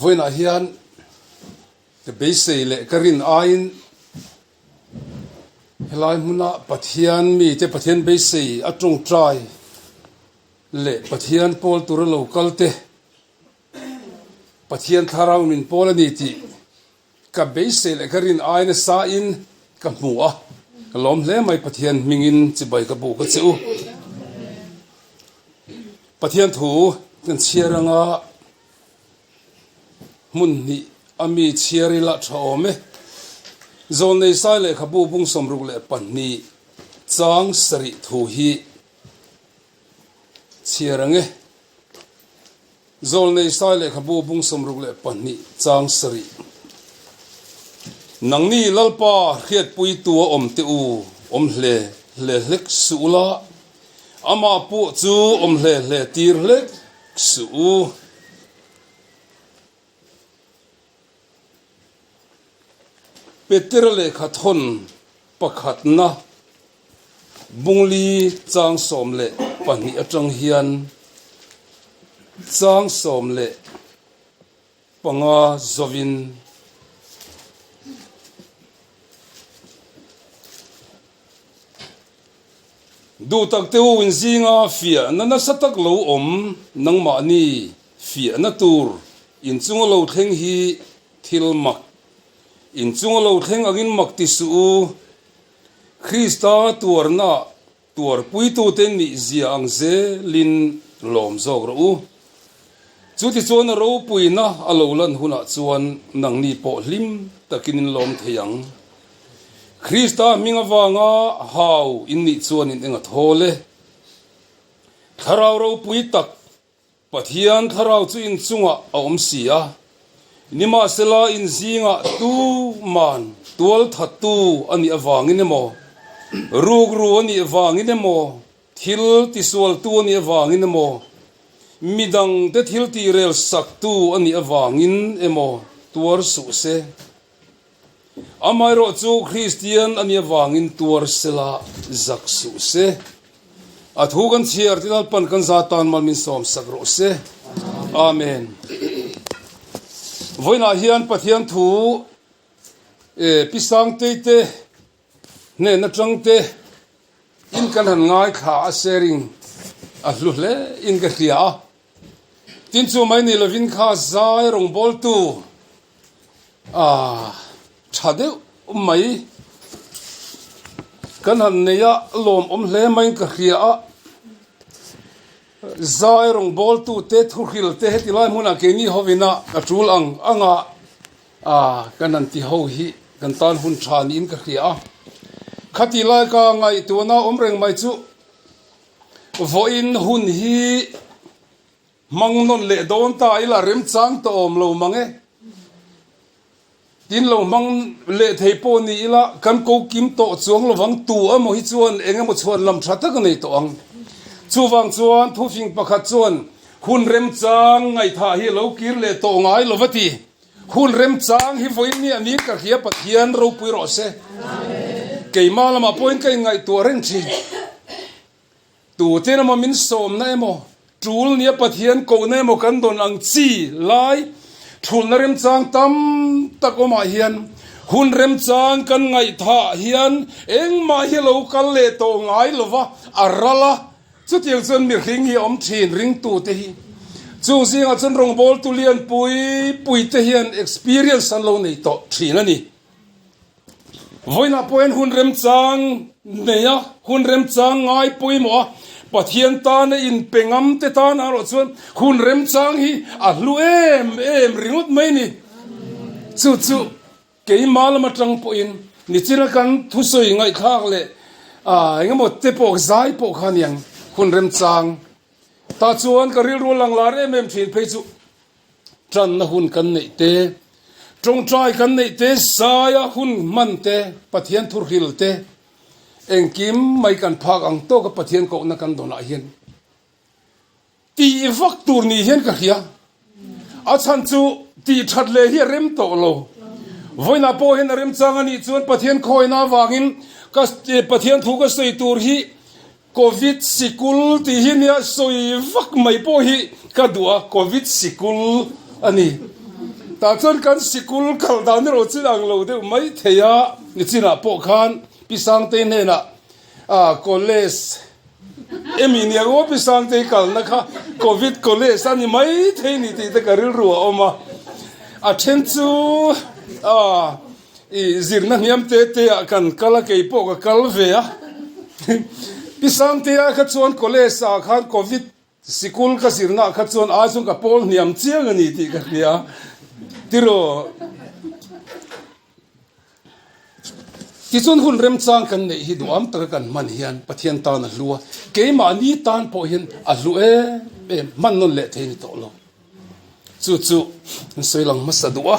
Vawiinah hian ka beisei leh ka rin aiin helai hmuna Pathian mite Pathian beisei a tawngtai leh Pathian pawl tura lo kal te Pathian thlarau min pawl a ni tih Ka beisei leh ka rin ai nasa in ka hmu a, ka lawm hle mai Pathian hmingin chibai ka buk a che u. Pathian thu kan chhiar anga hmun hnih a mi chhiar ila tha awm e. Zawlnei sai lehkhabu bung 62 chang sarih thu hi chhiar ang e. Zawlnei sai lehkhabu bung 62 chang sarih. Nangni Lalpa hriatpuitu a awm teh u, awm hle hle hlek suh ula, amah pawh chu awm hle hle tir hlek suh u. Petera lehkha thawn pakhatna bungli chang 12 atang hian chang 15 zawin Duh tak te u inzinga fiahna nasa tak lo awm nangmahni fiahna tur inchunga lo thleng hi thil mak. Inchunga lo thleng angin mak ti suh u. Krista tuarna tuarpuitute nih zia ang zelin lawm zawk rawh u. Chutichuan a ropuina a lo lan hunah chuan nangni pawh hlim takin in lawm thei ang. Krista hming avanga hau in nih chuan in eng a thawl e. Thlarau ropui tak Pathian thlarau chu in chungah a awm si a, nimahsela in zingah tu man tual thattu a nih avangin emaw, rukru a nih avangin emaw, thil tisualtu a nih avangin emaw, midangte thil tihrel saktu a nih avangin emaw tuar suh se. Amaherawh chu Kristian a nih avangin tuar sela zak suh se. A thu kan chhiar ti Lalpan kan za tan mal min sawm sak rawh se. Amen. Vawiinah hian Pathian thu Pi Sangtei te hnen atang te in kan han ngaithla a sharing a hlu hle in ka hria a. Tin chu mai ni lovin kha zai rawngbawltu a tha deuh mai kan han nei a lawmawm hle maiin ka hria a zai rawngbawltu te thuhril te heti lai hmunah keini hovina a tul ang anga a kan han ti ho hi kan tan hun tha niin ka hria a khati lai ka ngaihtuahna awm reng mai chu Vawiin hun hi hmang nawn leh dawn ta ila remchang ta awm lo mang e. Tin lo hmang leh thei pawh ni ila kan ko kim tawh chuang lovang tu emaw hi chuan eng emaw chhuan lam tha tak a nei tawh ang. Chuvang chuan thufing pakhat chuan hun remchang ngaihthah hi lo kir leh tawh ngai lo va ti. Hun remchang hi vawiin ni a nin ka hria Pathian ropui rawh se. Keimah lamah pawhin ka inngaihtuah reng thin. Tute emaw min sawmna emaw, tul nia Pathian kohna emaw kan dawn ang chi lai thulna remchang tam tak awmah hian hun remchang kan ngaihthah hian engmah hi lo kal leh tawh ngai lova a ral a. Chutiang chuan mihring hi a awm thin ringtute hi. Chung zingah chuan rawngbawltu lian pui pui te hian experience an lo nei tawh thin a ni. Vawiinah pawh hian hun remchang nei a, hun remchang ngai pawimawh a, Pathian tana inpe ngam te tan erawh chuan hun remchang hi a hlu em em ringawt mai a ni. Chu chu Keimah lam atang pawhin nichina kan thusawi ngaihthlak leh eng emaw te pawh zai pawh kha aniang hun remchang tah chuan ka rilru a lang lar em em thin phei chu tanna hun kan neih te tawngtai kan neih te zaia hun hman te Pathian thurhil te engkim mai kan phak ang tawka Pathian kohna kan dawnah hian Tih vak tur ni hian ka hria. A chhan chu tih that leh hi a rem tawh lo. Vawiinah pawh hian a remchang a nih chuan Pathian khawina avangin ka Pathian thu ka sawi tur hi Covid sikul tih hi nia sawi vak mai pawh hi ka duh a, Covid sikul a ni. Tah chuan kan sikul kal dan erawh chu ang lo deuh mai thei a, nichinah pawh khan Pi Sangtei hnenah college emi nia aw Pi Sangtei kalna kha Covid college a ni mai thei ni tih te ka rilru a awm a, a then chu i zirna hniam te te ah kan kal a kei pawh ka kal ve a, Pi Sangtea kha chuan college ah khan Covid Sikul ka zirna kha chuan ai chuan ka pawl hniam chiang a ni tih ka hria tiraw. Tichuan hun remchang kan neih hi duham taka kan hman hian Pathian tan a hlu a, keimahni tan pawh hian a hlu em em, hman nawn leh thei ni tawh lo. Chu chu an sawi lang hmasa duh a.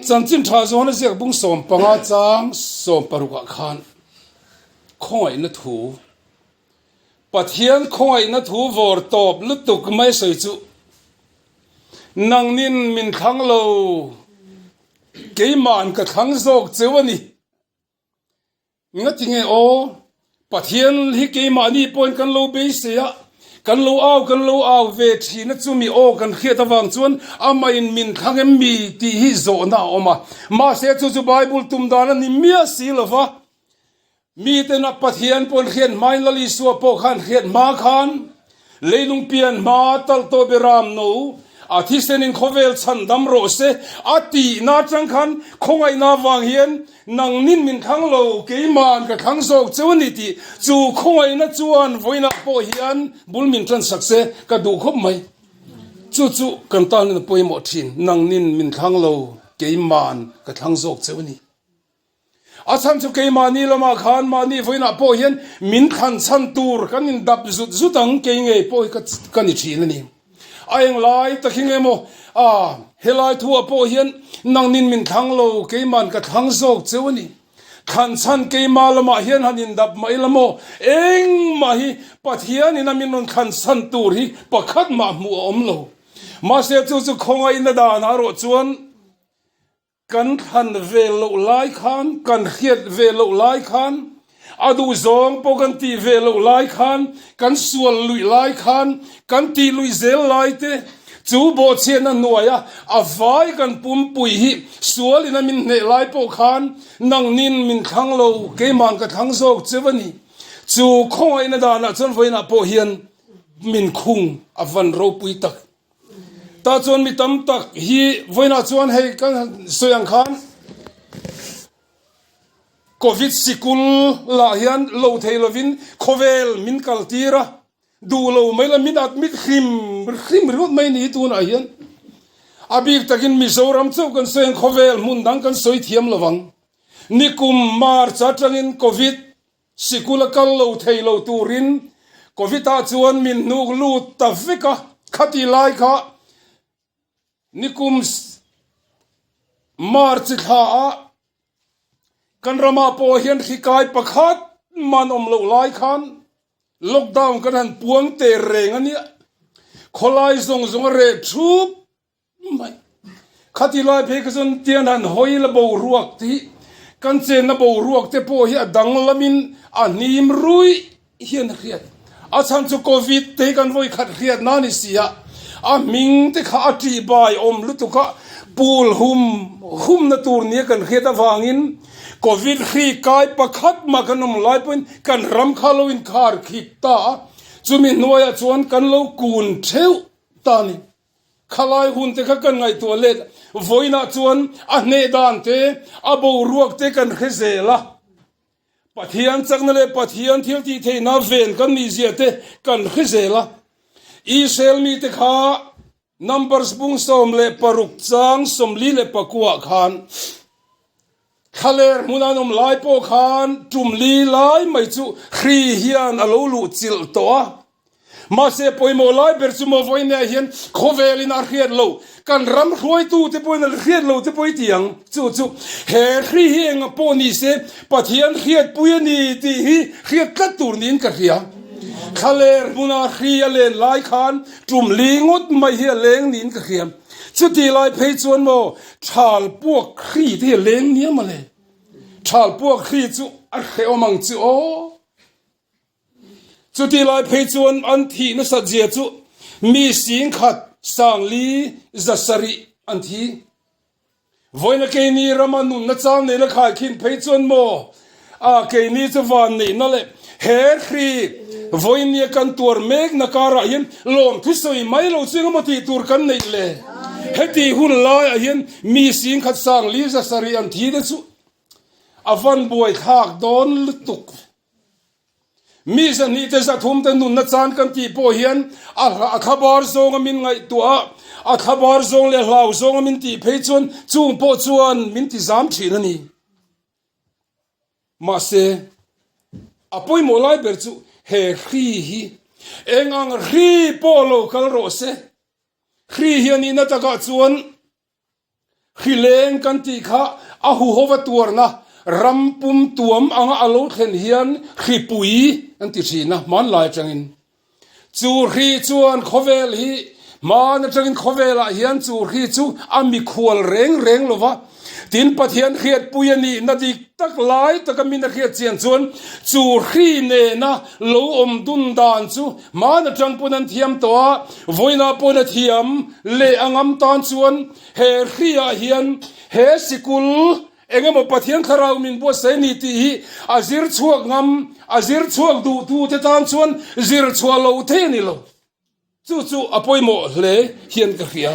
Chanchin tha zawn a ziak bung 15 chang 16 ah khan khawngaihna thu, Pathian khawngaihna thu vawr tawp lutuk mai sawi chu nangnin min thlang lo, keima'n ka thlang zawk cheu a ni. Ngatinge aw, Pathian hi keimahni pawhin kan lo beisei a, kan lo au kan lo au ve thin a, chumi aw kan hriat avang chuan amahin min thlang em mi tih hi zawhna a awm a. Mahse chu chu Bible tum dan a ni miah si lo va, miten a Pathian pawhin hriat hmain Lal Isua pawh khan hriat hma khan Leilung pian hma talh tawh Beram no, a thisenin khawvel chhan dam rawh se a tihna atang khan khawngaihna avang hian nangnin min thlang lo, keima'n ka thlang zawk cheu a ni tih chu khawngaihna chuan vawiinah pawh hian bul min tan sak se ka duh khawp mai. Chu chu kan tanin a pawimawh thin, nangnin min thlang lo, keima'n ka thlang zawk cheu a ni. A chhan chu keimahni lamah khan mahni vawiinah pawh hian min thlan chhan tur kan indap zut zut ang kei ngei pawh hi ka ni thin a ni. A englai tak hi nge maw a helai thuah pawh hian nangnin min thlang lo keiman ka thlang zawk cheu a ni. Thlan chhan keimah lamah hian han indap mah ila maw engmah hi Pathianin a min rawn thlan chhan tur hi pakhat mah hmuh a awm lo. Mahse chu chu khawngaihna danah erawh chuan Kan thlan ve loh lai khan, kan hriat ve loh lai khan, a duhzawng pawh kan tih ve loh lai khan, kan sual luih lai khan, kan tih luih zel lai te, chu bawhchhiatna hnuaia a vai kan pumpui hi sualin a min hneh lai pawh khan nangnin min thlang lo, keima'n ka thlang zawk cheu a ni. Chu khawngaihna danah chuan vawiinah pawh hian min khung a van ropui tak. Tah chuan mi tam tak hi vawiinah chuan hei kan sawi ang khan Covid sikul lah hian lo thei lovin khawvel min kal tir a, duh lo mai la min admit hrim hrim ringawt mai ni tunah hian. A bik takin Mizoram chauh kan sawi ang khawvel hmun dang kan sawi thiam lo vang. Nikum March atangin Covid Sikul a kal lo thei lo turin Covid ah chuan min hnuk lut ta vek a, khati lai kha nikum March thla ah kan ramah pawh hian hri kai pakhat man awm loh lai khan lockdown kan han puang ter reng a nia, khawlai zawng zawng a reh thup Mai. Khati lai phei kha chuan tian han hawi la boruak te hi kan chenna boruak te pawh hi a danglamin a hnim ruih hian a hriat. A chhan chu Covid te hi kan vawi khat hriat na ni si a, a hming te kha a ṭih bai awm lutuk a, pul hum humna tur nia kan hriat avangin Covid hri kai pakhat mah kan awm lai pawhin kan ram kha lo inkhar khip ta a, chumi hnuaiah chuan kan lo kun ṭheuh ta a ni. Khalai hun te kha kan ngaihtuah let vawiinah chuan a hneh dan te, a boruak te kan hre zel a. Pathian chakna leh Pathian thil tih theihna ven kan nih zia te kan hre zel a. Israel mite kha Numbers bung 16 chang 44 ah khan Thlaler hmun an awm lai pawh khan tum li lai mai chu hri hian a lo luh chilh tawh a. Mahse pawimawh lai ber chu maw vawiinah hian khawvelin a hriat lo, kan ram hruaitute pawhin an hriat lo te pawh i ti ang. Chu chu he hri hi enga pawh ni se Pathian hriatpui a ni tih hi hriat tlat tur niin ka hria. Thlaler hmuna hri a len lai khan tum li ngawt mai hi a leng niin ka hria. Chutih lai phei chuan maw Thal puak hri te hi a leng nia mawle. Thal puak hri chu a hrehawm ang chu aw. Chutih lai phei chuan an thih nasat zia chu. mi 10,000 470 an thi. Vawiina keini rama nunna chang neihna khaikhin phei chuan maw a keini chu van neihna leh he hri vawinia kan tuar mekna karah hian lawmthu sawi mai lo chu engemaw tih tur kan neih le? Heti hun laiah hian mi 10,000 470 an thi te chu a van buaithlak dawn lutuk. Mi 200 te 300 te nunna chan kan tih pawh hian a thlabar zawnga min ngaihtuah a, a thlabar zawng leh hlau zawnga min tih phei chuan chung pawh chuan min ti zam thin a ni. Mahse, a pawimawh lai ber chu he hri hi eng ang hri pawh lo kal rawh se, hri hi a nihna takah chuan Hrileng kan tih kha a huhova tuarna ram pum tuam anga a lo thlen hian hripui an ti thin a, hmanlai atangin. Chu hri chuan khawvel hi hman atangin khawvelah hian chu hri chu a mikhual reng reng lo va, tin Pathian hriatpui a nihna dik tak lai taka min a hriat chian chuan chu hri nena lo awm dun dan chu hman atang pawn an thiam tawh a, vawiinah pawn a thiam leh a ngam tan chuan He hriah hian he sikul eng emaw Pathian thlarau min buatsaih a ni tih hi a zir chhuak ngam, a zir chhuak duhtute tan chuan zir chhuah lo thei a ni lo. Chu chu a pawimawh hle hian ka hria.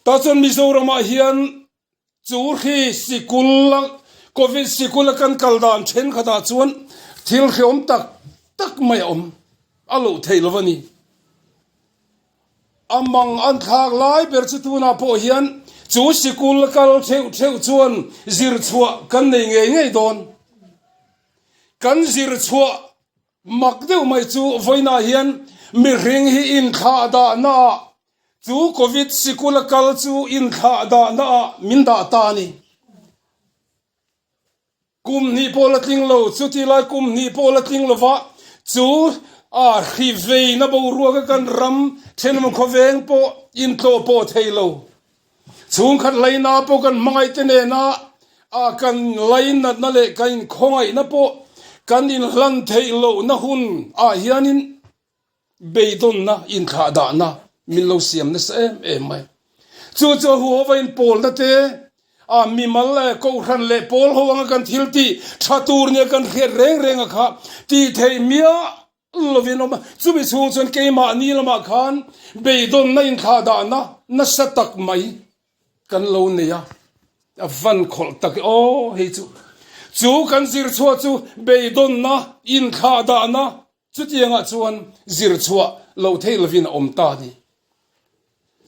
Tah chuan Mizoramah hian Chu hri sikul a Covid sikul a kan kal dan thenkhatah chuan thil hreawm tak tak mai a awm a loh theih lo a ni. A mang an thlak lai ber chu tunah pawh hian chu sikul a kal theuh theuh chuan zir chhuah kan nei ngei ngei dawn. Kan zir chhuah mak deuh mai chu vawiinah hian mihring hi inthlah dahna ah Chu Covid sikul a kal chu inthlah dahna ah min dah ta a ni. Kum hnih pawh la tling lo, chuti lai kum hnih pawh la tling lova chu a hri veina boruak a kan ram thenawm khawveng pawh intlawh pawh thei lo. Chhungkhat laina pawh kan hmangaihte nena a kan lainatna leh kan inkhawngaihna pawh kan inhlan theih lohna hun ah hianin Beidawnna, inthlahdahna min lo siam nasa em em mai. Chu chu a huhova inpawlna te, a mimal leh kohhran leh pawl ho anga kan thil tih tha tur nia kan hriat reng reng a kha tih theih miah lovin awm a. Chumi chhung chuan keimahni lamah khan beidawnna, inthlahdahna nasa tak mai kan lo nei a. A van khawlh tak e aw hei chu. Chu kan zir chhuah chu beidawnna, inthlahdahna, Chutiangah chuan zir chhuah loh theih lovin a awm ta a ni.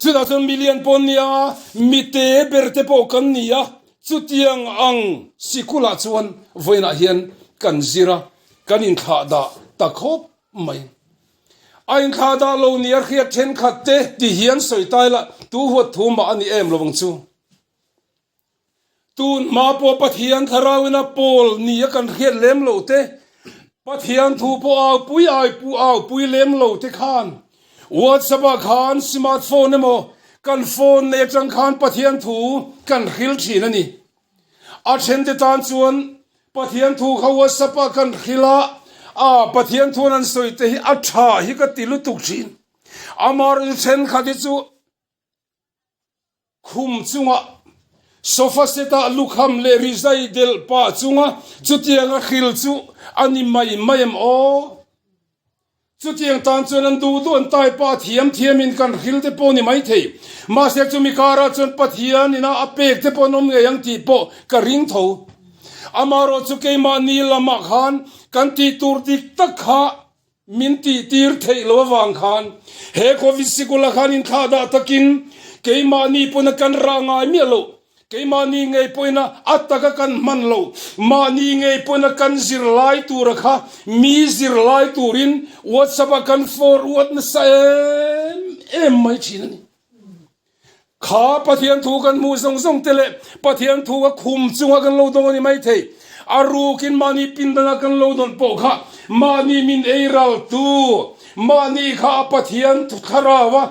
Chutah chuan milian pawh an ni a, mite berte pawh kan ni a, chutiang ang sikulah chuan vawiinah hian kan zir a, kan inthlah dah ta khawp mai. A inthlah dah lo nia hriat thenkhat te ti hian sawi tai la, tu huat thu mah a ni em lo ang chu. Tun hma pawh Pathian thlarauin a pawl ni a kan hriat lem lo te, Pathian thu pawh aupui aipu aupui lem lo te khan WhatsApp ah khan smart phone emaw kan phone nei atang khan Pathian thu kan hril thin a ni. A then te tan chuan Pathian thu kha WhatsApp ah kan hril a, a Pathian thu an an sawi te hi a tha hi ka ti lutuk thin. Amaherawhchu thenkhat hi chu Khum chunga sofa set ah lukham leh rizai delh pah chunga chutiang a hril chu a ni mai mai em aw? Chutiang tan chuan an duh duh an tai pah thiam thiam in kan hril te pawh ni mai thei. Mahse chumi karah chuan Pathian ina a pek te pawh an awm ngei ang tih pawh ka ring tho. Amaherawh chu keimahni lamah khan kan tih tur dik tak kha Min tihtir theih lo avang khan he Covid sikula khan inthlah dah takin keimahni pawhin kan rah ngai miah loh, keimahni ngei pawhin a taka kan hman loh, mahni ngei pawhin kan zirlai tura kha mi zirlai turin WhatsApp ah kan forward nasa em em mai thin a ni. Kha Pathian thu kan hmuh zawng zawng te leh Pathian thu a khum chunga kan lo dawng a ni mai thei. A rukin mahni pindana kan lo dawn pawh kha mahni min ei ral tu, mahni kha a Pathian thu thlarau a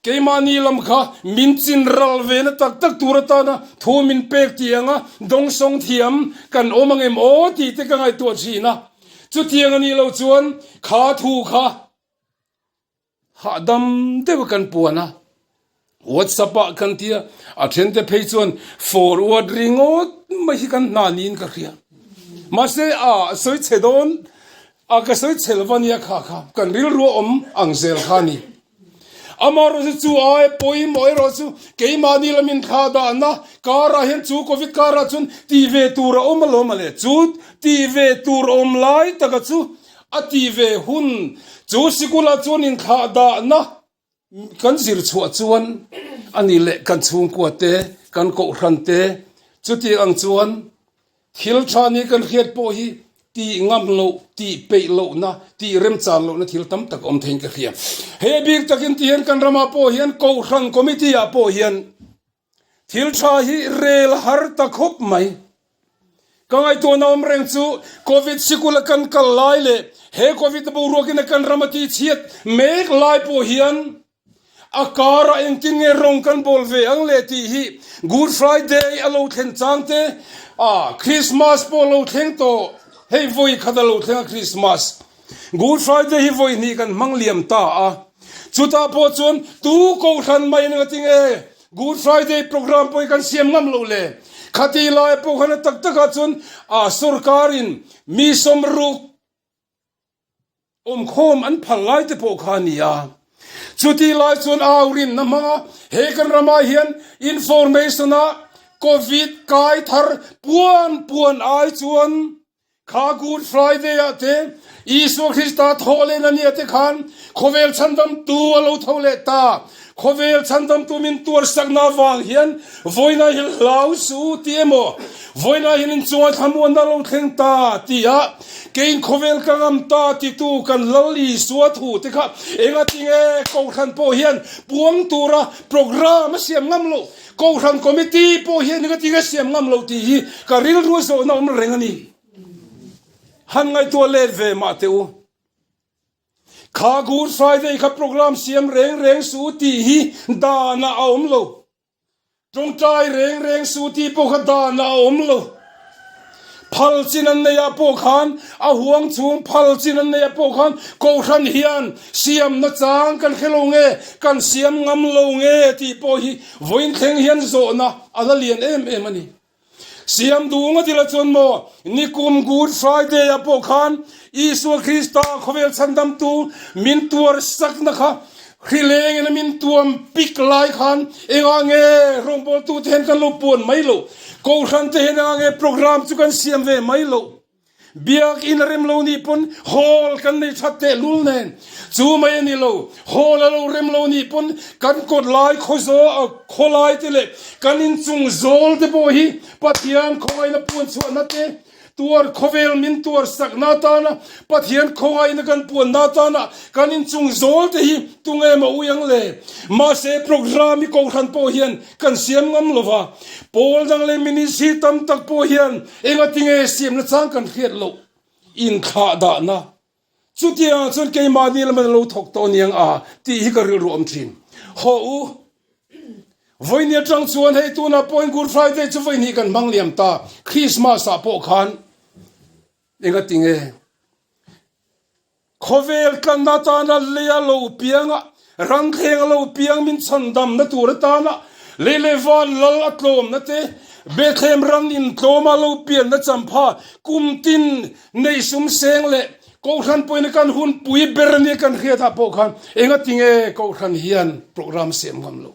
keimahni lam kha min chin ral ve na tak tak tur atana thu min pek tih anga dawngsawng thiam kan awm ang em aw tih te ka ngaihtuah thin a. Chutiang a nih loh chuan kha thu kha hahdam deuh a kan puan a, WhatsApp ah kan ti a, a thente phei chuan forward ringawt mai hi kan hna niin ka hria. Mahse a sawi chhe dawn a ka sawi chhe lo va nia kha kha kan rilru a awm ang zel kha a ni. Amaherawhchu chu ai pawimawh erawh chu keimahni lamin thla dahna karah hian chu covid karah chuan tih ve tur a awm alawm ale chu tih ve tur awm lai taka chu a tih ve hun chu sikulah chuan inthlah dahna kan zir chhuah chuan a ni leh kan chhungkua te kan kohhran te chutiang ang chuan Thil tha ni kan hriat pawh hi tih ngam loh, tih peih lohna, tih remchan lohna thil tam tak awm theiin ka hria. He bik takin ti hian kan ramah pawh hian Kohhran Committee ah pawh hian thil tha hi rel har ta khawp mai. Ka ngaihtuahna awm reng chu Covid sikul a kan kal lai leh he Covid boruakin a kan ram a tihchhiat mek lai pawh hian A karah engtin nge rawng kan bawl ve ang le tih hi Good Friday a lo thlen chang te, ah Christmas pawh a lo thleng tawh, hei vawi khat a lo thleng a Christmas. Good Friday hi vawi hnih kan hmang liam ta a, chutah pawh chuan tu kohhran mai eng ati nge Good Friday program pawh hi kan siam ngam loh le? Khati lai pawh khan a tak takah chuan ah sorkarin mi sawmruk, Awmkhawm an phal lai te pawh kha a ni a. Chuti lai chuan au rinna hmanga he kan ramah hian information ah Covid kai thar puan puan ai chuan kha Good Friday ah te Isua Krista thawh lehna nia te khan khawvel chhandamtu a lo tho leh ta. Khawvel chhandamtu min tuarsakna avang hian vawiina hi hlau suh u ti emaw, vawiina hian inchunga thlamuanna lo thleng ta ti a, keiin khawvel ka ngam ta titu kan Lal Isua thu te kha engatinge Kohhran pawh hian puang tura programme a siam ngam loh, Kohhran Committee pawh hian engatinge siam ngam loh tih hi ka rilru zawhna awm reng a ni. Han ngaihtuah let ve mah teh u. Kha Good Friday kha program siam reng reng suh tih hi danah a awm lo. Tawngtai reng reng suh tih pawh kha danah a awm lo. Phal chin an neihah pawh khan a huang chhung phal chin an neihah pawh khan Kohhran hian siamna chang kan hre lo nge, kan siam ngam lo nge tih pawh hi vawiin thleng hian zawhna a la lian em em a ni. Siam duh ngawt ila chuan maw, nikum Good Friday ah pawh khan Isua Krista khawvel chhandamtu min tuar sakna kha hrileng in a min tuam pik lai khan engah nge rawngbawltu te hian kan lo puan mai loh, Kohhran te hian engah nge program chu kan siam ve mai loh. Biakinn a rem lo nih pawn hall kan nei that tehlul nen chu mai a ni lo. Hall a lo rem lo nih pawn kan kawt lai khawzaw a khawlai te leh kan inchung zawl te pawh hi Pathian khawngaihna puan chhuahna te tuar khawvel min tuar sakna atana Pathian khawngaihna kan puanna atana kan inchung zawl te hi tunge maw ui ang le? Mahse programme i kohhran pawh hian kan siam ngam lo va, pawl dang leh ministry tam tak pawh hian Engatinge siamna chang kan hriat loh inthlah dahna chutiangah chuan keimahni lam an lo thawk tawh aniang a tih hi ka rilru awm thin. Haw u, vawiin atang chuan hei tunah pawhin Good Friday chu vawiin hi kan hmang liam ta, Christmas ah pawh khan engatinge Khawvel tlanna atana leia lo pianga ranthleng a lo piang min chhandamna tur atana lei leh van lal a tlawmna te, Bethlehem ram in tlawma lo pianna champha kum tin nei sum seng leh Kohhran pawhin kan hun pui ber ania kan hriat ah pawh khan engatinge Kohhran hian programme siam ngam lo.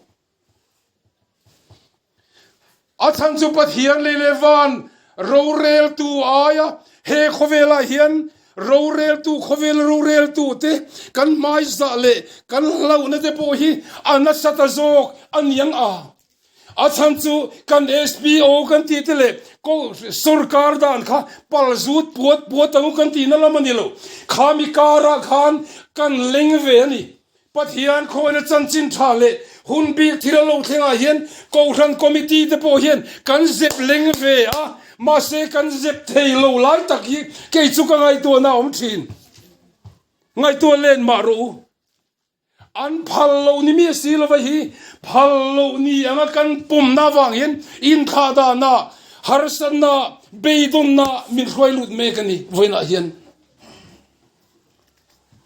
A chhan chu Pathian lei leh van roreltu aia he khawvelah hian roreltu, khawvel roreltu te kan hmaizah leh kan hlauhna te pawh hi a nasa ta zawk a niang a. A chhan chu kan SPO kan tih te leh sorkar dan kha pal zut puat puat ang u kan tihna lam a ni lo. Khami karah khan kan leng ve a ni. Pathian khawina chanchin tha leh hun bik thil a lo thlengah hian Kohhran Committee te pawh hian kan zep leng ve a, mahse kan zep thei lo lai tak hi kei chu ka ngaihtuahna a awm thin. Ngaihtuah len mah rawh u. An phal loh ni miah si lova hi phal loh ni anga kan pawmna avang hian inthlahdahna, harsatna, beidawnna min hruai lut mek a ni vawiinah hian.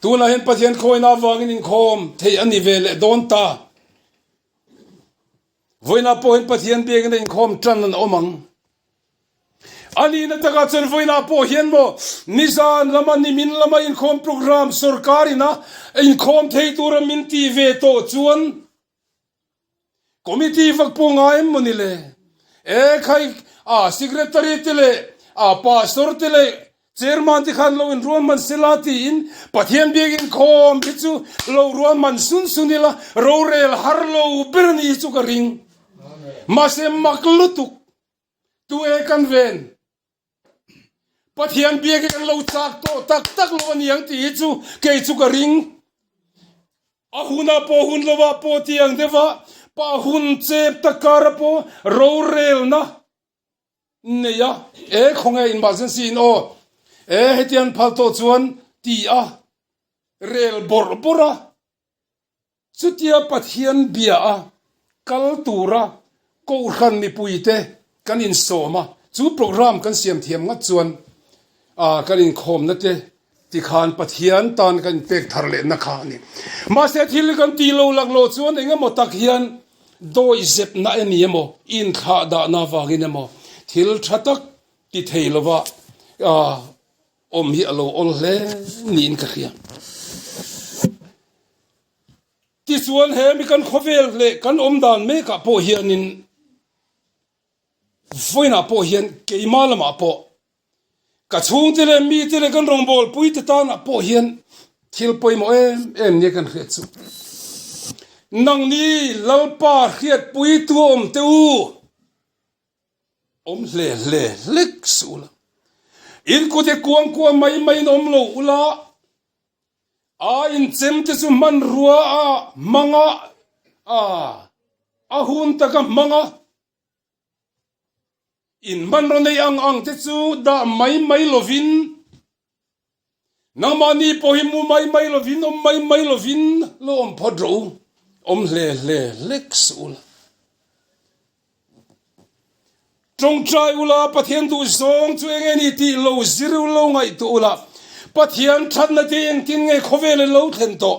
Tunah hian Pathian khawina avangin inkhawm theih a ni ve leh dawn ta. Vawiinah pawh hian Pathian biakin a inkhawm tan an awm ang. A nihna takah chuan vawiinah pawh hian maw nizan lama nimin lama inkhawm program sorkar ina inkhawm thei tura min tih ve tawh chuan Committee vak pawh ngai em maw ni le? E khai a secretary te leh a pastor te leh chairman te khan lo inruahman sela tiin Pathian biak inkhawm hi chu lo ruahman sun sun ila rorel har lo ber a ni hi chu ka ring. Mahse mak lutuk tu e kan ven. Pathian biak hi kan lo chak tawh tak tak lo a ni ang tih hi chu kei chu ka ring. A hunah pawh hun lovah pawh ti ang deuh a, pa hun chep tak kara pawh rorelna nei a, e khawnge emergency in aw, e hetiang phal tawh chuan ti a, rel bawrh bawrh a. Chutia Pathian bia a kal tura Kohhran mipuite kan insawm a, chu program kan siam thiam ngat chuan kan inkhawmna te tikhan Pathian tan kan inpek thar lehna kha a ni. Mahse thil kan tih lo laklawh chuan eng emaw tak hian dawihzepna a ni emaw, inthlahdahna avangin emaw thil tha tak ti thei lova awm hi a lo awl hle niin ka hria. Tichuan he mi kan khawvel leh kan awm dan mekah pawh hianin vawiinah pawh hian keimah lamah pawh ka chhungte leh mite leh kan rawngbawlpui te tanah pawh hian thil pawimawh em em nia kan hriat chu. Nangni Lalpa hriatpuitu awm teh u. Awm hle hle hlek suh ula. In kute kuang kuah mai mai in awm lo ula, a inchem te chu hmanrua a hmang a, a a hun taka hmang a, in hmanraw nei ang ang te chu dah mai mai lovin, Nangmahni pawh hi mu mai mai lovin, awm mai mai lovin lo awm phawt rawh u, awm hle hle hlek suh ula. Tawngtai ula, Pathian duh zawng chu eng nge ni tih lo zir u lo ngaihtuah ula, Pathian thatna te engtin nge khawvel in lo thlen tawh?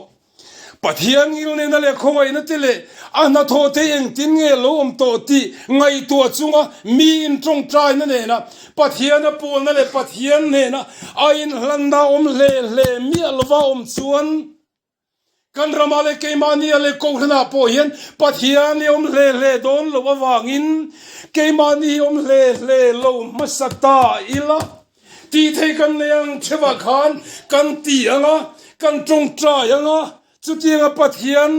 Pathian ngilnena leh khawngaihna te leh a hnathawh te engtin nge lo awm tawh tih ngaihtuah chunga mi in tawngtaina nena Pathian a pawlna leh Pathian hnena a inhlanna awm hle hle miah lova awm chuan kan ramah leh keimahnia leh Kohhranah pawh hian Pathian i awm hle hle dawn loh avangin keimahni hi awm hle hle lo hmasa ta ila. Tih thei kan nei ang theuhah khan kan ti ang a, kan tawngtai ang a, chutianga Pathian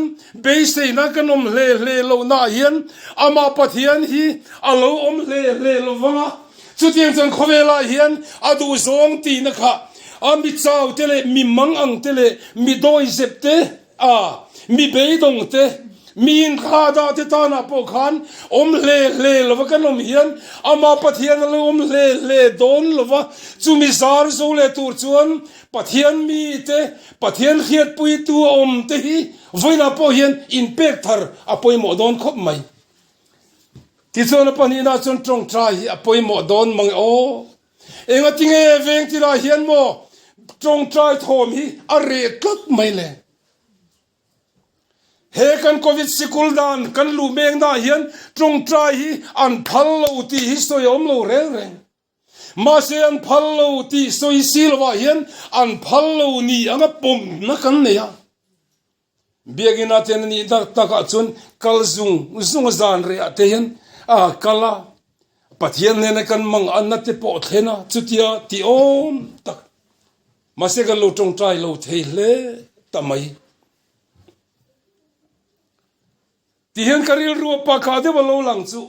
beiseina kan awm hle hle lohnaah hian amah Pathian hi a lo awm hle hle lo vang a, chutiang chuan khawvelah hian a duhzawng tihna kha a mi chau te leh mi mang ang te leh mi dawizep te A, mi beidawng te, mi inthla dah te tanah pawh khan awm hle hle lova kan awm hian Amah Pathian a lo awm hle hle dawn lova, chumi zar zo leh tur chuan Pathian mi te, Pathian hriatpuitu a awm te hi vawiinah pawh hian inpek thar a pawimawh dawn khawp mai. Tichuan a pahnihna chuan tawngtai hi a pawimawh dawn mang e aw. Engatinge veng tilai hian maw tawngtai thawm hi a reh tlat mai le? He kan Covid sikul dan kan luh meknaah hian tawngtai hi an phal lo tih hi sawi a awm lo reng reng. Mahse an phal lo tih sawi si lovah hian an phal lo ni anga pawmna kan nei a. Biakina ten a nih tak takah chuan kal zung zung a zan rehah te hian a kal a, Pathian nena kan mang anna te pawh thlen a, chutia ti awm tak. Mahse kan lo tawngtai lo thei hle ta mai. Ti hian ka rilru a pakha deuh a lo lang chu.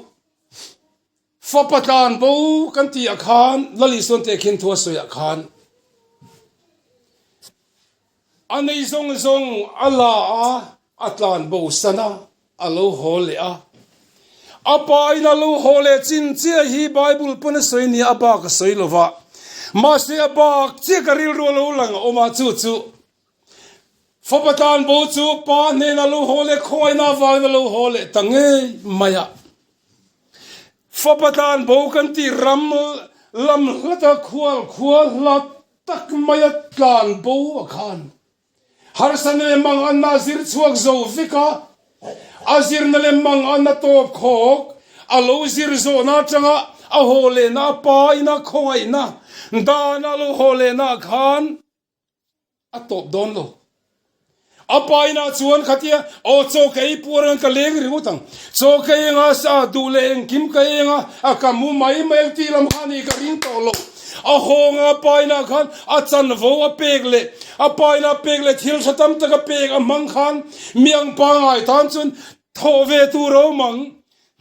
Fapa tlan bo kan tih ah khan Lal Isuan tehkhin thu a sawi ah khan a nei zawng zawng a la a, a tlan bo san a, a lo haw leh a. A pa in a lo haw leh chin chiah hi Bible pawn a sawi nia a bak a sawi lo va. Mahse a bak chiah ka rilru a lo lang a awm a chu chu Fapa tlan bo chu pa hnenah lo haw leh khawngaihna avangin a lo haw leh ta ngei mai a. Fapa tlan bo kan tih ram lam hlata khual khua hla tak maia tlan bo a khan. Harsatna leh manganna a zir chhuak zo vek a, a zirna leh manganna tawp khawk a lo zir zawhna atanga a haw lehna a pa ina khawngaihna dana a lo haw lehna ah khan a tawp dawn lo. A pa inah chuan khatia aw chaw ka ei puar ang ka leng ringawt ang, chaw ka ei anga sa duh leh engkim ka ei anga a ka mu mai mai ang tih lam kha ni ka ring tawh lo. A hawnga a pa inah khan a chanvo a pek leh a pa inah pek leh thil tha tam tak a pek a hmang khan mi ang pangai tan chuan thawh ve tur a awm ang.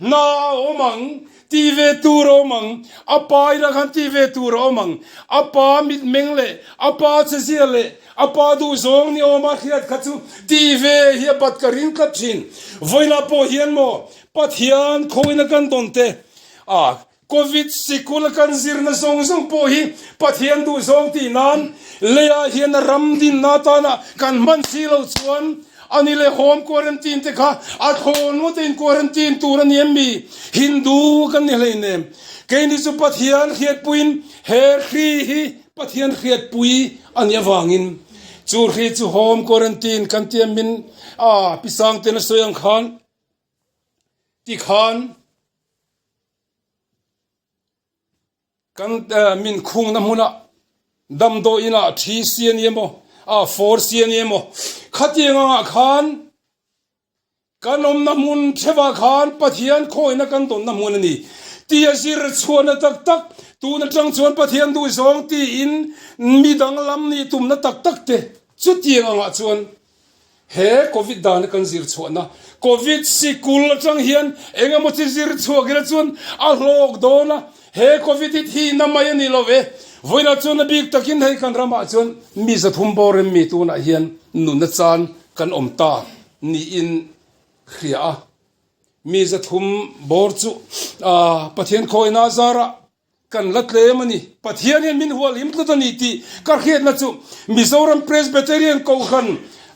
Hna a awm ang, ti ve tur a awm ang, a pa ina khan ti ve tur a awm ang, a pa mitmeng leh a pa chezia leh a pa duhzawng ni awma hriat kha chu ti ve hi a bat ka ring tlat thin. Vawiinah pawh hian maw Pathian khawina kan dawn te, a Covid sikul a kan zirna zawng zawng pawh hi Pathian duhzawng tih nan leiah hian a ram dinna atana kan hman si lo chuan a ni leh home quarantine te kha a thlawn ngawt a in quarantine tur a ni em mi? Hindu kan ni hleinem. Keini chu Pathian hriatpuiin he hri hi Pathian hriatpui a nih avangin chu hri chu home quarantine kan ti em min a Pi Sangten a sawi ang khan tikhan Kan min khungna hmunah damdawi inah thi si a ni emaw, a fawr si a ni emaw, khatiang angah khan kan awmna hmun thevah khan Pathian khawina kan dawnna hmun a ni tih a zir chhuahna tak tak, tun atang chuan Pathian duhzawng tiin mi danglam nih tumna tak tak te chutiang angah chuan He Covid dana kan zir chhuahna Covid sikul atang hian eng emaw chi zir chhuak ila chuan a hlawk dawn a, he Covid hi thihna mai a ni lo ve. Vawiinah chuan a bik takin hei kan ramah chuan mi zathum bawr em mi tunah hian nunna chan kan awm ta niin hria a. Mi zathum bawr chu Pathian khawina zarah Kan la tlem a ni. Pathian hian min hualhim tlat a ni tih ka hriatna chu Mizoram Presbyterian Kohhran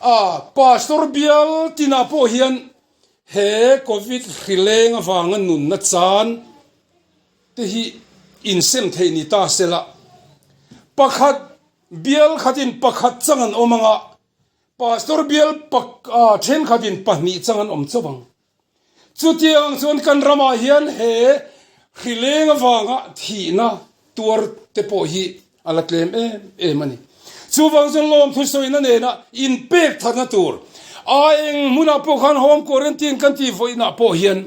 a Pastor bial tinah pawh hian he Covid hrileng avanga nunna chan te hi insem theih ni ta se la. Pakhat bial khatin pakhat chang an awm anga Pastor bial thenkhatin pahnih chang an awm chauh ang. Chutiang chuan kan ramah hian he hrileng avanga thihna tuar te pawh hi a la tlem em em a ni. Chuvang chuan lawmthu sawina nena inpek thatna tur a eng hmunah pawh khan home quarantine kan tih vawiinah pawh hian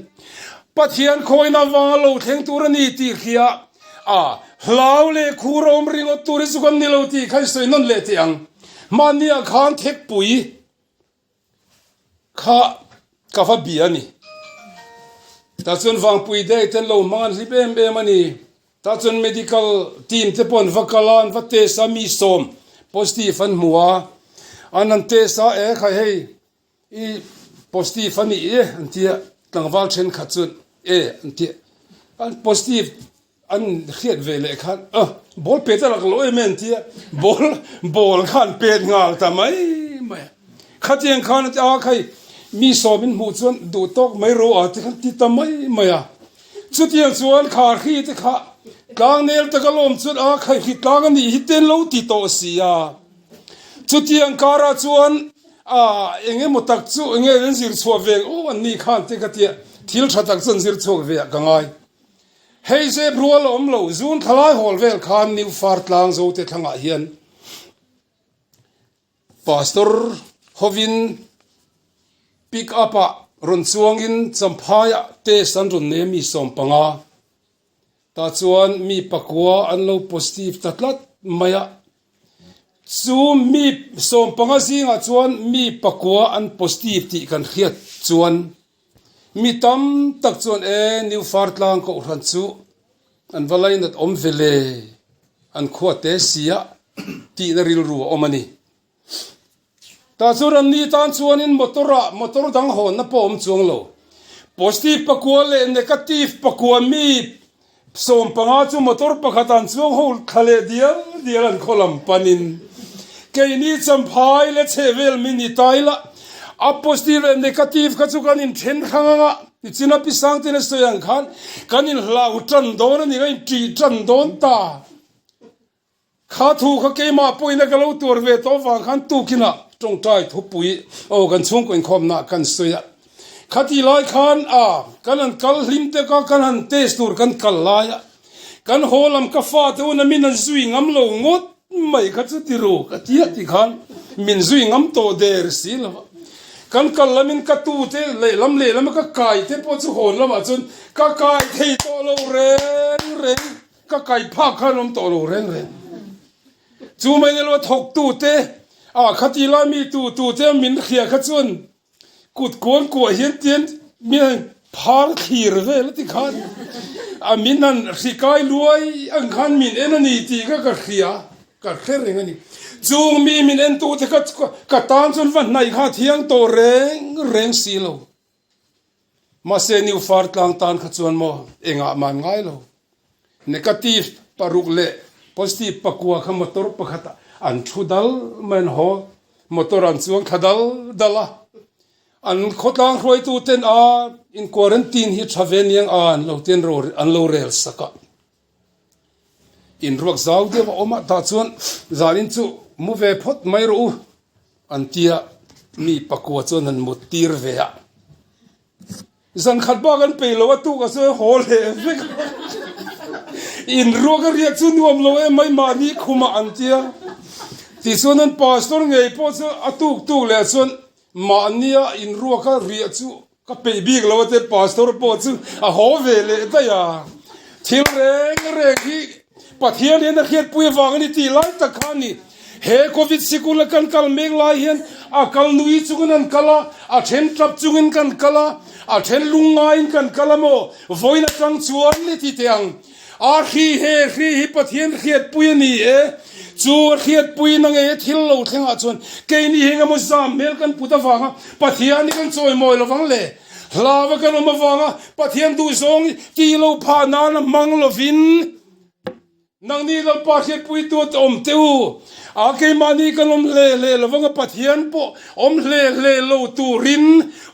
Pathian khawina avanga lo thleng tur a ni tih hria a hlau leh khur a awm ringawt tur hi chu kan ni lo tih kha i sawi nawn leh teh ang. Hmanniah khan thekpui Kha ka va bia a ni. Tah chuan Vangpui Day te an lo hmang an hlip em em a ni. Tah chuan medical team te pawh an va kal a, an va test a, mi sawm positive an hmu a. An han test a, e khai hei i positive a nih e an ti a, tlangval thenkhat chuan e an ti a, an positive An hriat ve leh khan a ball pet a lak loh em em tia ball ball kha an pet nghal ta mai mai a. Khatiang khan a ti a khai mi sawmin hmuh chuan duh tawk mai ro a ti khan ti ta mai mai a. Chutiang chuan kha hri te kha tlang nel taka lawm chuan a khai hri tlang a nih hi te an lo ti tawh si a. Chutiang karah chuan a eng emaw tak chu eng nge an zir chhuah ve ang aw an ni khan te ka tia thil tha tak chu an zir chhuak ve ah ka ngai. Hei zep rual a awm lo, June thla lai hawl vel khan New Far tlang Zote thlangah hian Pastor hovin pick up ah rawn chuangin Champhaiah test an rawn nei a mi 15 tah chuan mi pakua an lo positive ta tlat mai a, chu mi 15 zingah chuan mi pakua an positive tih kan hriat chuan Mi tam tak chuan e New Fartlang Kohhran chu an va lainat awm ve le, an khua te sia tihna rilru a awm a ni. Tah chuan an ni tan chuanin motor ah motor dang hawnna pawh a awm chuang lo. Positive pakua leh negative pakua mi 15 chu motor pakhat an chuang ho thla leh dial dial an khaw lam panin keini Champhai leh chhehvel mi ni ta ila a positive leh negative kha chu kan inthen hrang anga nichina Pi Sangten a sawi ang khan kan inhlau tan dawn a ni kan inṭih tan dawn ta. Kha thu kha keimah pawhin a ka lo tuar ve tawh avang khan tukinah. Tawngtai thupui aw kan chhungkaw inkhawmna kan sawi a. Khati lai khan a kan han kal hlim tek a, kan han test tur kan kal lai a, kan haw lam ka fate una min han zui ngam lo ngawt mai kha chu ti ru ka ti a ti khan min zui ngam tawh der si lo a. Kan kal lamin ka tute lehlam lehlam a ka kai te pawh chu hawn lamah chuan ka kai thei tawh lo reng reng, ka kai phak khan awm tawh lo reng reng. Chu mai ni lo a thawktute a khati lai mi tu tute min hria kha chuan kut kuang kuah hian tian min han phar thlir vel a ti khan a min han hri kai luai ang khan min en a ni tih kha ka hria ka hre reng a ni. Chung mi min en tute kha ka tan chuan va hnaih kha a thiang tawh reng reng si lo. Mahse New Far tlang tan kha chuan maw engah man ngai lo. Negative paruk leh positive pakua kha motor pakhat ah an thu dal mai an haw. Motor an chuang thla dal dal a. An khawtlang hruaitu ten a in quarantine hi tha ve niang a an lo ten ro an lo rel sak a. In ruak zau deuh a awm a tah chuan zanin chu mu ve phawt mai rawh u. An tia mi pakua chuan an mut tir ve a, zan khat bak an peih lo a tuk a chuan haw leh vek a, in ruak a riak chu nuam lo em mai mahni khumah an tia, tichuan an pastor ngei pawh chu a tuk tuk leh chuan mahnia in ruak a riah chu Ka peih bik lo a te pastor pawh chu a haw ve leh daih a, thil reng reng hi Pathian hian a hriatpui avang a ni tih lai tak kha a ni. He Covid sikul a kan kal mek lai hian a kal nui chungin an kal a, a then tap chungin kan kal a, a then lungngaiin kan kal a maw, vawiin atang chuan ni ti teh ang. A hri he hri hi Pathian hriatpui a ni e. Chu a hriatpui na nge thil lo thlengah chuan keini hi engemaw zam hmel kan put avanga Pathian hi kan chawimawi lovang le. Hlava kan awm avanga Pathian duhzawng hi tih lo phah nana hmang lovin nangni Lalpa hriatpuitu a awm teh u. A keimahni kan awm hle hle lovang a Pathian pawh awm hle hle lo turin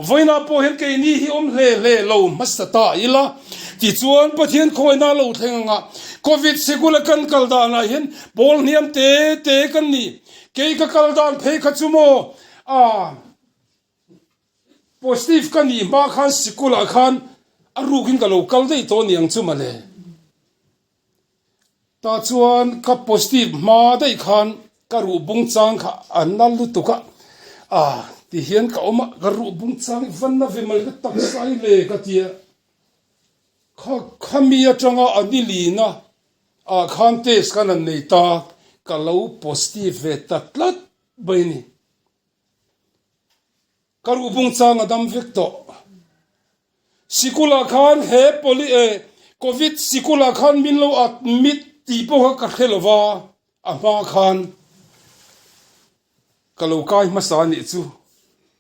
vawiinah pawh hian keini hi awm hle hle lo hmasa ta ila. Tichuan Pathian khawina lo thleng anga Covid sikul a kan kal danah hian pawl hniam te te kan ni. Kei ka kal dan phei kha chu maw a positive ka nih hma khan sikulah khan a rukin ka lo kal daih tawh niang chu mawle. Tah chuan ka positive hma daih khan ka ruh bung chang kha a na lutuk a, ah ti hian ka awm a, ka ruh bung chang i va na ve mai ka taksa i le ka ti a, kha khami atanga a ni lina ah khan test khan an nei ta, ka lo positive ve ta tlat mai a ni. Ka ruh bung chang a dam vek tawh. Sikulah khan he poli eh covid sikulah khan min lo admit tih pawh kha ka hre lo va, a hma khan ka lo kai hmasa a nih chu.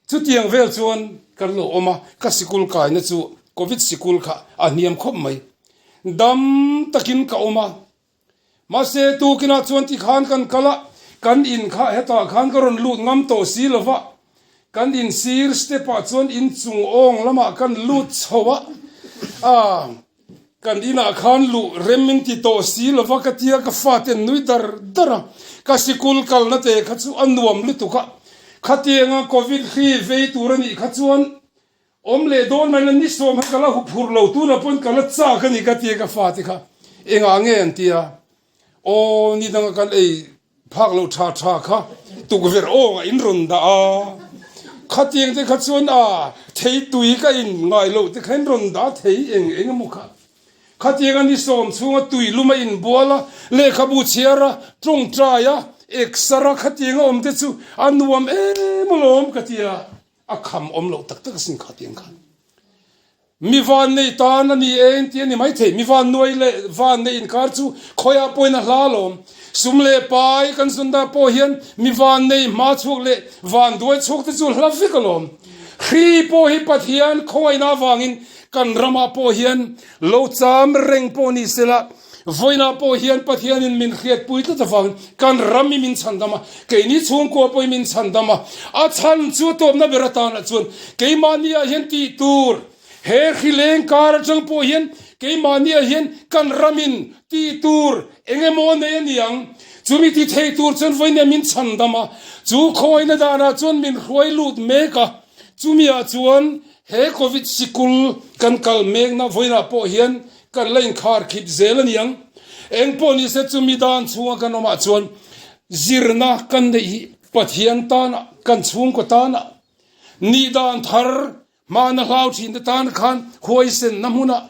Chutiang vel chuan kan lo awm a, ka sikul kaina chu covid sikul kha a hniam khawp mai. Dam takin ka awm a, Mahse, tukinah chuan tikhan kan kal a, kan in kha hetah khan ka rawn lut ngam tawh si lo va, kan in sir step ah chuan in chung awng lamah kan lut chho a, ah, kan inah khan luh rem in ti tawh si lo va ka tia ka fate an nui dar dar a, ka sikul kalna te kha chu a nuam lutuk a, khatianga covid hri vei tur a nih kha chuan Awm leh dawn mai la ni sawm kha ka la huphurh lo tunah pawn ka la chak a ni ka ti a ka fate kha engah nge an ti a aw ni danga kan ei phak loh tha tha kha tukverh awngah in rawn dah a khatiang te kha chuan a thei tui ka in ngai loh te kha in rawn dah thei eng eng emaw kha khatianga ni sawm chhunga tui lum a inbual a lehkhabu chhiar a tawngtai a eksar a khatianga awm te chu a nuam em alawm ka ti a. A kham awm loh tak tak asin kha tiang khan. Mi van nei tan a ni e in ti a ni maithei. Mi van nuai leh van nei inkar chu khawiah pawhin a hla alawm. Sum leh pai kan zun dah pawh hian mi van nei hma chhuak leh van duai chhuak te chu hla vek alawm. Hri pawh hi Pathian khawngaihna avangin kan ramah pawh hian lo cham reng pawh ni sela, Vawiinah pawh hian Pathianin min hriatpui tlat avangin kan ram hi min chhandam a, keini chhungkua pawhin min chhandam a. A chhan chu a tawpna ber atanah chuan keimahniah hian tih tur. He hri leng kar atang pawh hian keimahniah hian kan ramin tih tur eng emaw a nei a ni ang. Chumi ti thei tur chuan vawinia min chhandam a, chu khawngaihna danah chuan min hruai lut mek a. Chumiah chuan he Covid sikul kan kal mekna vawiinah pawh hian kan la inkhar khip zel a ni ang. Eng pawh nise chumi dan chhunga kan awmah chuan zirna kan neih hi Pathian tana, kan chhungkaw tana nih dan thar hmana hlau thin te tan khan huaisenna hmunah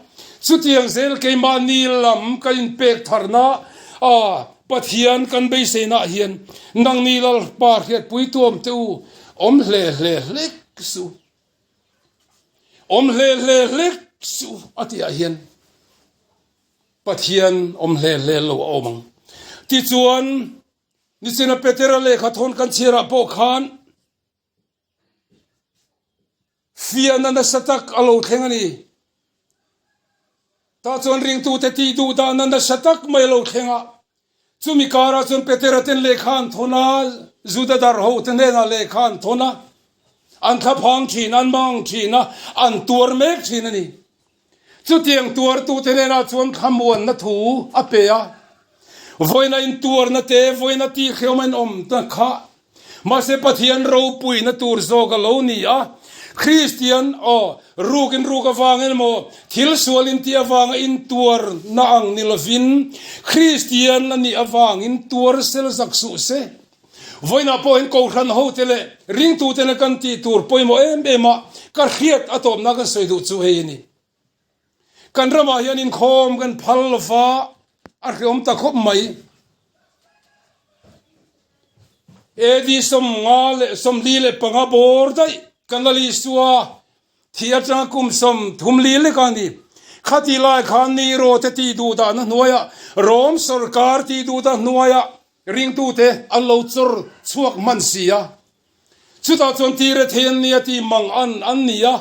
chutiang zel keimahni lam kan inpek tharna a Pathian kan beiseinah hian nangni Lalpa hriatpui tuam te u awm hle hle hlek suh awm hle hle hlek suh a tihah hian Pathian awm hle hle lo a awm ang. Tichuan Nichina Petera lehkha thawn kan chhiarah pawh khan fiahna nasa tak a lo thleng a ni. Tah chuan ringtute tih duh dahna nasa tak mai a lo thleng a. Chumi karah chuan Petera ten lehkha an thawn a, Juda dar hote hnenah lehkha an thawn a, an thlaphang thin, an mang thin a, an tuar mek thin a ni. Chutiang tuartute hnenah chuan thlamuanna thu a pe a, vawiina intuarna te, vawiina tihhreawm a inawm ta kha mahse Pathian ropuina tur zawk a lo ni a. Kristian, aw, rukin ruk avangin emaw, thil sual intih avanga intuarna ang ni lovin, Kristian a nih avangin tuar sel zak suh se. Vawiinah pawhin Kohhran hote leh ringtutena kan tih tur pawimawh em em a, ka hriat a tawpna kan sawi duh chu hei a ni. Kan ramah hian inkhawm kan phal lova a hreawm ta khawp mai. AD 50 leh 45 bawr daih kan la Isua Thi atanga kum 34 lek a ni. Khati lai khan Nero te tih duh dahna hnuaiah, Rom sorkar tih duh dah hnuaiah ringtute an lo chawr chhuak hman si a. Chutah chuan ti rethei an nia tih mang an an ni a.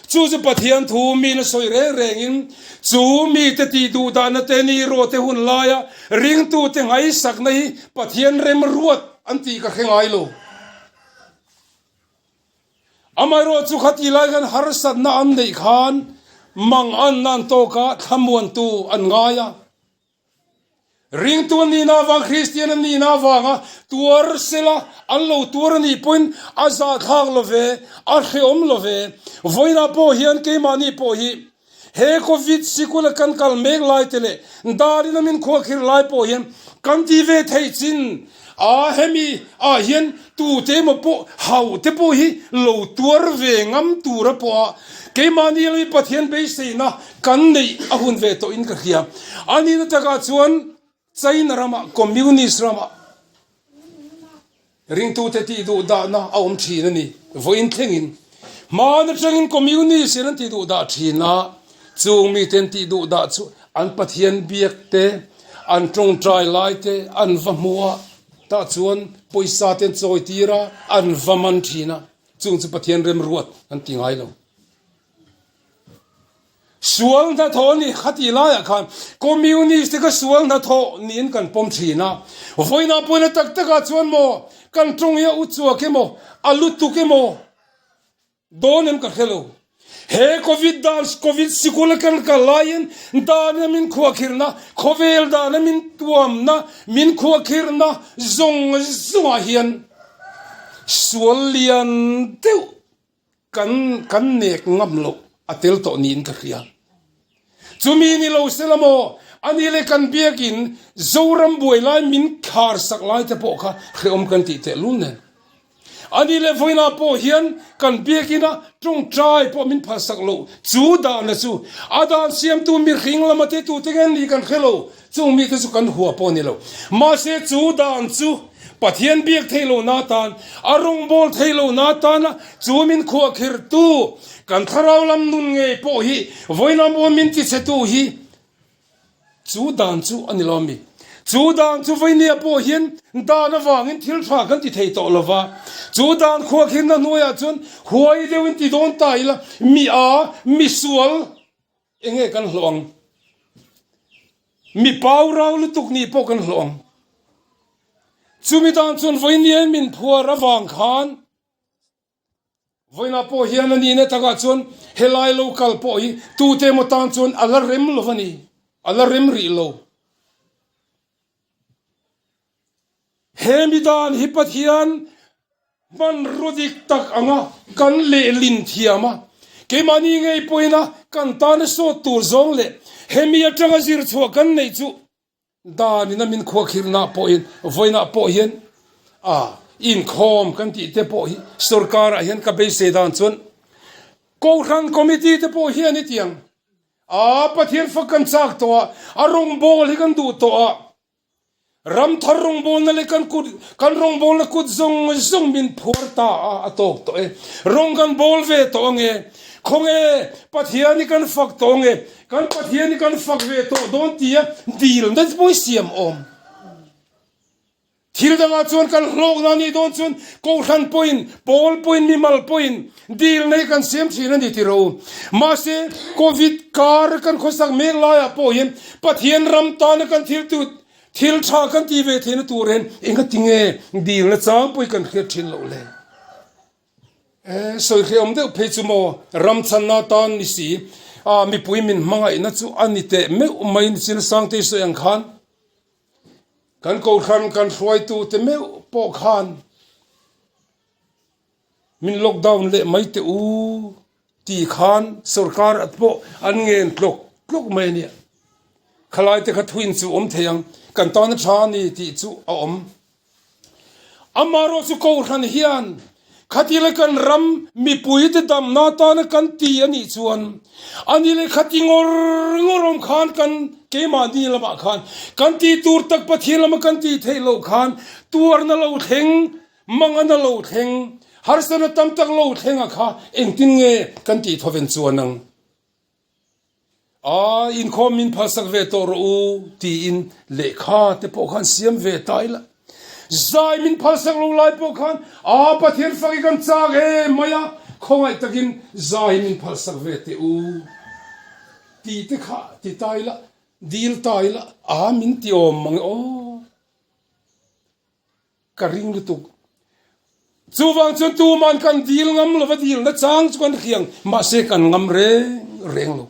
Chu chu Pathian thu min a sawi reng rengin chu mite tih duh dahna te Nero te hun laia ringtute ngaihsakna hi Pathian remruat an tih ka hre ngai lo. Amaherawh chu khati lai khan harsatna an neih khan manganna an tawk a, thlamuantu an ngai a. Ringtu an nihna avang, Kristian an nihna avanga tuar sela an lo tuar a nih pawhin a zahthlak lo ve, a hrehawm lo ve. Vawiinah pawh hian keimahni pawh hi He Covid sikul a kan kal mek lai te leh darin a min khuakhir lai pawh hian kan ti ve theih chin a, hemi ah hian tute emaw pawh hauh te pawh hi lo tuar ve ngam tur a pawh a keimahni lam hi Pathian beiseina kan neih a hun ve tawh in ka hria. A nihna takah chuan China ramah, Communist ramah ringtute tih duh dahna a awm thin a ni. Vawiin thlengin hmaan atangin Communist in an tih duh dah thin a, chung mite an tih duh dah chu an Pathian biak te, an tawngtai lai te an va hmu a, tah chuan pawisa te an chawi tir a, an va man thin a, chung chu Pathian remruat an ti ngai lo. Sual hnathawh a ni khatih laiah khan Communist te kha sual hnathawh niin kan pawm thin a. Vawiinah pawhin a tak takah chuan maw kan tawng hi a u chuak emaw a lutuk emaw dawn em ka hre lo. He Covid dan Covid sikul a kan kal laiin dana min khuahkhirhna khawvel dana min tuamna min khuahkhirhna zawng zawngah hian sual lian deuh Kan kan nek ngam loh a tel tawh niin ka hria. Chumi ni lo se la maw, ani leh kan biakin Zoram buai lai min khar sak lai te pawh kha hrehawm kan tih teh lul nen. Ani leh vawiinah pawh hian kan biakina tawngtai pawh min phal sak loh chu dahna chu a dan siamtu mihring lama te tute nge ni kan hre lo. Chung mite chu kan hua pawh a ni lo. Mahse chu dan chu Pathian biak thei lohna atan, a rawngbâwl thei lohna atana chu min khuahkhirhtu, kan thlarau lam nun ngei pawh hi vawiin a min tichhetu hi chu dan chu a ni lo a mi. Chu dan chu vawinia pawh hian dan avangin thil tha kan ti thei tawh lo va. Chu dan khuahkhirhna hnuaiah chuan huai deuhin ti dawn ta ila mi a, misual, Enge kan hlawh ang? Mi pau rau lutuk nih pawh kan hlawh ang. Chumi dan chuan vawiin min phuar avang khan. Vawiinah pawh hian a nihna takah chuan helai lo kal pawh hi tute emaw tan chuan a la rem lo a ni, a la rem rih lo. He mi dan hi Pathian hmanraw dik tak anga kan lehlin thiam a, keimahni ngei pawhin a kan tana sawt tur zawng leh hemi atanga zir chhuah kan neih chu Dan in a min khuakhirhna pawhin vawiinah pawh hian a inkhawm kan tih te pawh hi sorkar ah hian ka beisei dan chuan Kohhran committee te pawh hian hetiang a Pathian fak kan chak tawh a, a rawngbâwl hi kan duh tawh a, ram thar rawngbâwlna leh kan kut kan rawngbâwlna kut zawng zawng min phuar ta a, a tawk tawh e. Rawng kan bâwl ve tawh ange, khawnge Pathian hi kan fak tawh ange, Kan Pathian hi kan fak ve tawh dawn tia dilna te pawh hi siam awm. Thil dangah chuan kan hlawkna anih dawn chuan Kohhran pawhin, pawl pawhin, mimal pawhin dilna hi kan siam thin a ni ti ro. Mahse, Covid kar kan khawsak mek laiah pawh hian Pathian ram tana kan thil tut, thil tha kan tih ve theihna tur hian engatinge dilna chang pawh hi kan hriat thin loh le? E, sawi hrehawm deuh phei chu maw, ram chhanna atan ni si, a mipui min hmangaihna chu a ni teh meuh mai ni chin Sangtei sawi ang khan kan kohhran kan hruaitu te meuh pawh khan min lockdown leh mai teh u ti khan sorkar at pawh an ngen tlawk tlawk mai a nia. Khalai te kha thuin chu awm thei ang, kan tan a tha a ni tih chu a awm. Amaherawhchu Kohhran hian khati leh kan ram mipuite damna atana kan ti a nih chuan ani leh khati ngawr ngawr awm khan kan keimahni lamah khan kan tih tur tak Pathian lama kan tih theih loh khan tuarna lo thleng, mangana lo thleng, harsatna tam tak lo thleng a kha engtin nge kan tih thawven chuan ang? A, inkhawm min phalsak ve tawh rawh u, tiin lehkha te pawh khan siam ve ta ila. Zai min phalsak lo lai pawh khan, A, Pathian fak hi kan chak em mai a, khawngaih takin zai min phalsak ve teh u, tih te kha ti ta ila, dil ta ila, a, min ti awm mang e aw. Ka ring lutuk. Chuvang chuan tuman kan dil ngam lova dilna chang chu kan hriang mahse kan ngam reng reng lo.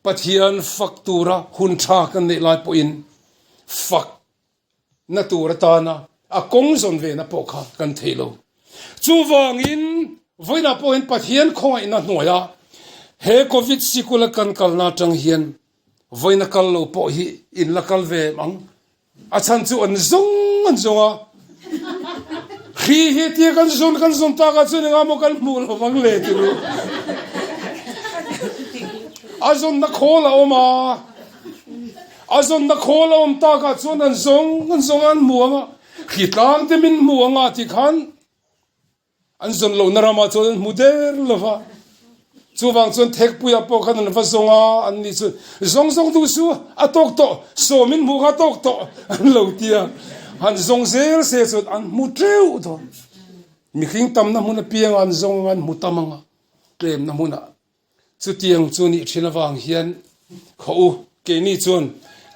Pathian fak tura hun tha kan neih lai pawhin fak na tur atana a kawng zawn ve na pawh kha kan thei lo. Chuvangin vawiinah pawhin Pathian khawngaihna hnuaia he Covid sikula kan kalna atang hian vawiina kal lo pawh hi in la kal ve ang. A chhan chu an zawng an zawng a, hri hi tia kan zawn kan zawn tak ah chuan engah maw kan hmuh lo vang le ti ru. A zawnna khawl a awm a, a zawnna khawl a awm tak ah chuan an zawng an zawng a an hmu ang a, hri tlang te min hmu ang a ti khan An zawn lohna ramah chuan an hmu der lo va, chuvang chuan Thekpuiah pawh khan an va zawng a, an ni chu zawng zawng duh su, a tawk tawh, sawmin hmuh kha a tawk tawh an lo ti a, han zawng zel se chuan an hmu teuh dawn. Mihring tamna hmun apiangah an zawng anga an hmu tam anga, tlemna hmunah Chutiang chu nih thin avang hian khaw u, keini chuan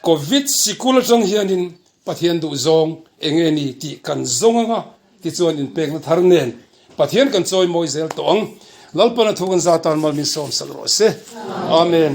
Covid sikul atang hianin Pathian duhzawng eng nge ni tih kan zawng anga tichuan inpekna thar nen Pathian kan chawimawi zel tawh ang. Lalpana thu kan za tan mal min sawmsak rawh se. Amen.